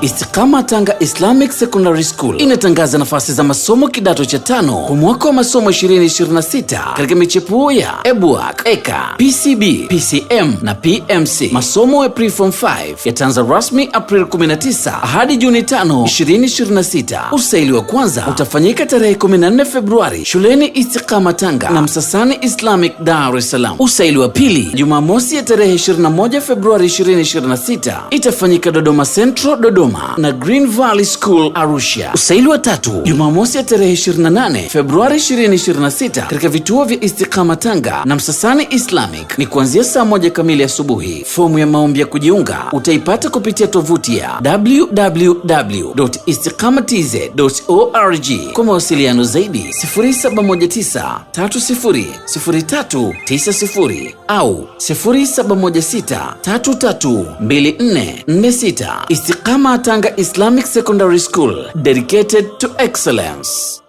Istiqama Tanga Islamic Secondary School inatangaza nafasi za masomo kidato cha tano kwa mwaka wa masomo 2026 katika michepuo ya EBUAC, EKA, PCB, PCM na PMC. Masomo ya Preform 5 yataanza rasmi April 19 hadi Juni 5, 2026. Usaili wa kwanza utafanyika tarehe 14 Februari shuleni Istiqama Tanga na Msasani Islamic Dar es Salaam. Usaili wa pili Jumamosi ya tarehe 21 Februari 2026 itafanyika Dodoma Central, Dodoma na Green Valley School, Arusha. Usaili wa tatu Jumamosi ya tarehe 28 Februari 2026 katika vituo vya Istiqama Tanga na Msasani Islamic ni kuanzia saa 1 kamili asubuhi. Fomu ya maombi ya kujiunga utaipata kupitia tovuti ya www.istiqamatz.org. Kwa mawasiliano zaidi, 0719 300390 au 0716 332446. Istiqama Tanga Islamic Secondary School, dedicated to excellence.